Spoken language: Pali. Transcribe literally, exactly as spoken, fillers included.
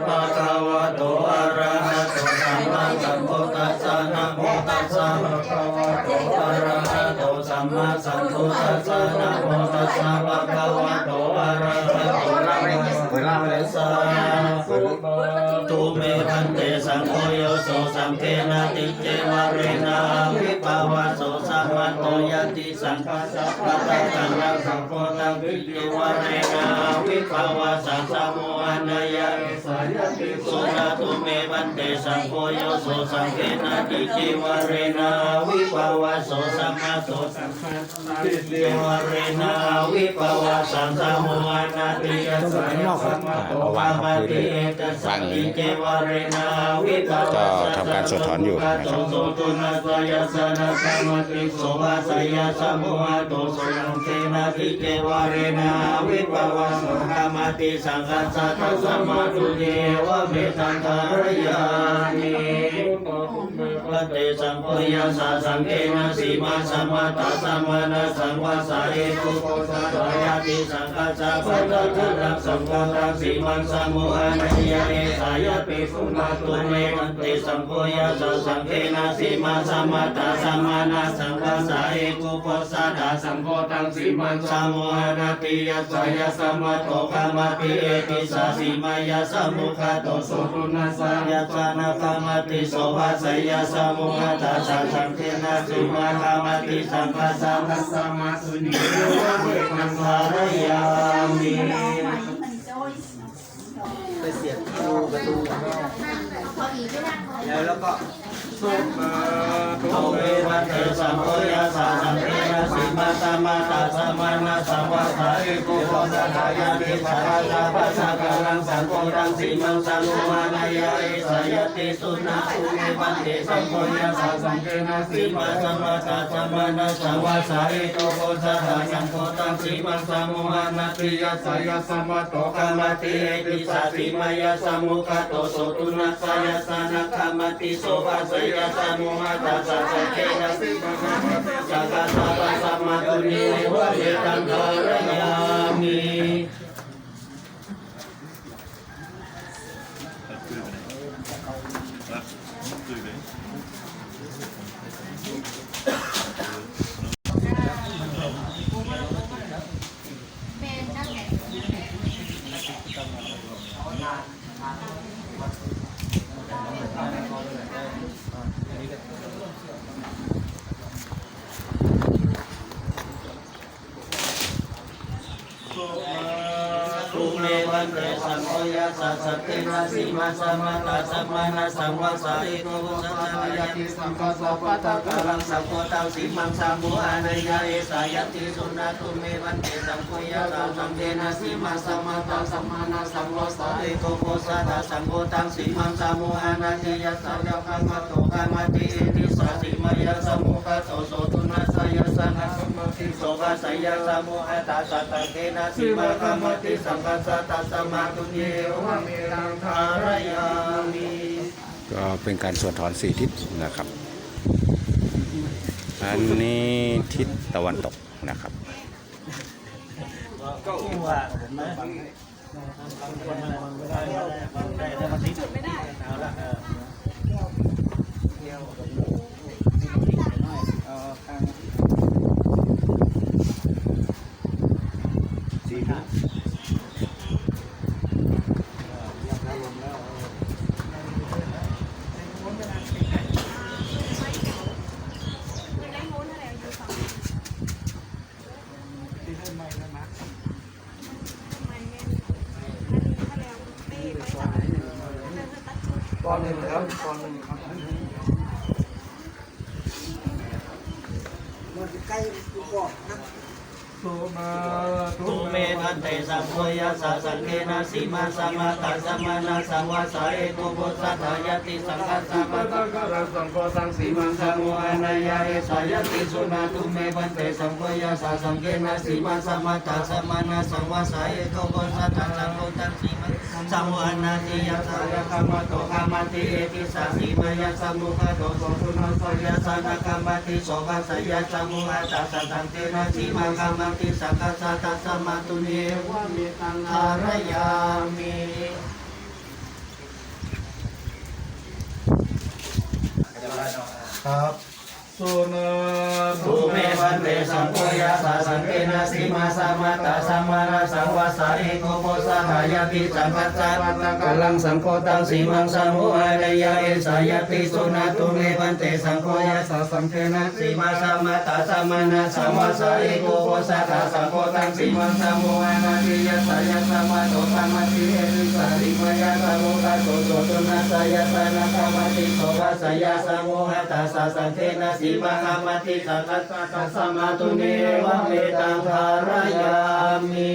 Bhagavato arahato sammāsambuddhassa. Namo tassa bhagavato arahato sammāsambuddhassa. Namo tassa bhagavato arahato sammāsambuddhassa. Suṇātu me bhante saṅgho yo so saṅghena ticce varena avippavā so sammato yadi saṅghassa pattakallaṃ saṅgho taṃ ticce varena avippavā saṃsamohanāya esa yadi. Suṇātu me bhante saṅgho yo so saṅghena ticce varena avippavā so sammato saṅghassa ticce varena avippavā saṃsamohanāya esa yadi saṃsamohaṃ khamati. Etaṃ saṅghe ticce varena avippavā ก็ทำการสวดถอนอยู่นะครับ saṃsamohaṃ khamati. Sobhāseyyasammūhato so saṅghena ticce varena avippavā so khamati. Saṅghassa tasmā tuṇhī evametaṃ dhārayāmi. Bhante saṅgho yassa saṅghena sīmā sammatā samāna saṃvassa hetu pojātā yadi saṅghassa pattakallaṃ saṅgho taṃ sīmaṃ samohanāya esa yadi. Suṇātu me bhante saṅgho yassa saṅghena sīmā sammatā samāna saṃvassa hetu pojātā saṅgho taṃ sīmaṃ samohanāya esa yadi saṃsamohaṃ khamati. Etissa sīmāya sammūhato so tuṇhassa yassa na khamati. Sobhāseyyasammūhatassa saṅghena sīmā khamati. Saṅghassa tasmā tuṇhī evametaṃ dhārayāmi. ไปเสียบที่รูประตู แล้ว แล้วก็ Suṇātu me bhante saṅgho yassa saṅghena sīmā sammatā samāna saṃvassa hetu pojātā yadi saṅghassa pattakallaṃ saṅgho taṃ sīmaṃ samohanāya esa yadi. Suṇātu me bhante saṅgho yassa saṅghena sīmā sammatā samāna saṃvassa hetu pojātā saṅgho taṃ sīmaṃ samohanāya esa yadi saṃsamohaṃ khamati. Etissa sīmāya sammūhato so tuṇhassa yassa na khamati. Sobhāseyyasammūhatassa saṅghena sīmā khamati. Saṅghassa tasmā tuṇhī evametaṃ dhārayāmi. สุ me bhante saṅgho yassa saṅghena sīmā sammatā samāna saṃvassa hetu pojātā yadi saṅghassa pattakallaṃ saṅgho taṃ sīmaṃ samohanāya esa yadi. Suṇātu me bhante saṅgho yassa saṅghena sīmā sammatā samāna saṃvassa hetu pojātā saṅgho taṃ sīmaṃ samohanāya esa yadi saṃsamohaṃ khamati. Etissa sīmāya sammūhato so tuṇhassa yassa na khamati. Sobhāseyyasammūhatassa saṅghena sīmā khamati. Saṅghassa tasmā tuṇhī evametaṃ dhārayāmi. ก็เป็นการสวดถอนสี่ทิศนะครับ อันนี้ทิศตะวันตกนะครับ ปอนด์หนึ่งครับ ปอนด์หนึ่งครับ มันใกล้กูบอกนะ Suṇātu me bhante saṅgho yassa saṅghena sīmā sammatā samāna saṃvassa hetu pojātā yadi saṅghassa pattakallaṃ saṅgho taṃ sīmaṃ samohanāya esa yadi. Suṇātu me bhante saṅgho yassa saṅghena sīmā sammatā samāna saṃvassa hetu pojātā saṅgho taṃ sīmaṃ Samuhanati yassāyasmato khamati etissa sīmayassa mukhatoso tuṇhassa yassa nakkhamati so passayasmato saṅghe nakkhamati saṅghassa tasmā tuṇhī evaṃ mettaṃ dhārayāmi. ครับ Suṇātu me bhante saṅgho yassa saṅghena sīmassa mattha samāna saṃvassa eko posathāyati saṅghassa pattakallaṃ saṅgho taṃ sīmaṃ samuhāneyya esā ñatti. Suṇātu me bhante saṅgho yassa saṅghena sīmassa mattha samāna saṃvassa eko posathā saṅgho taṃ sīmaṃ samuhānati yassāyasmato khamati etissa sīmayassa mukhatoso tuṇhassa yassa nakkhamati so passayasmato saṅghe nakkhamati saṅghassa tasmā tuṇhī evaṃ mettaṃ dhārayāmi.